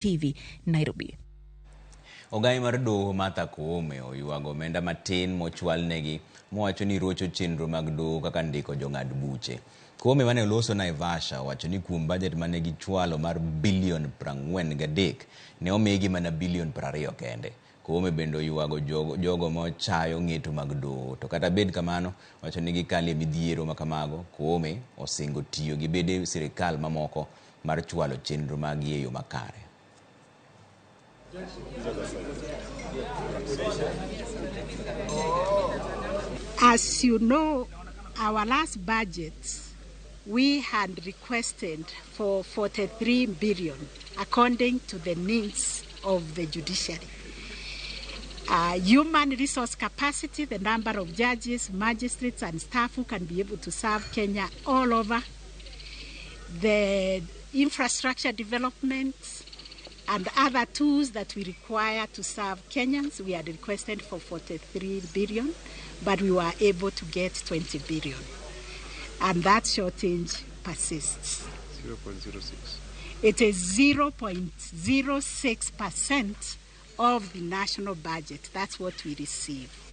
TV, Nairobi. Ogai mar doho Martha Koome oywago omenda matin mochwalnegi mowacho ni rocho chenro mag doho kaka ndiko jong'ad buche. Koome mane oloso Naivasha owacho ni kuom bajet mane gichwalo mar bilion 43 ne omigi mana bilion 20 kende. Koome bende oywago jogo mochayo ng'eto mag doho. To kata bed kamano, wacho ni gikalie midhiero makamago, Koome osingo tiyo gi bede sirikal mamoko mar chwalo chenro maggi e yo makare. As you know, our last budget, we had requested for 43 billion according to the needs of the judiciary. Human resource capacity, the number of judges, magistrates, and staff who can be able to serve Kenya all over, the infrastructure development, and other tools that we require to serve Kenyans. We had requested for 43 billion, but we were able to get 20 billion. And that shortage persists. 0.06. It is 0.06% of the national budget. That's what we receive.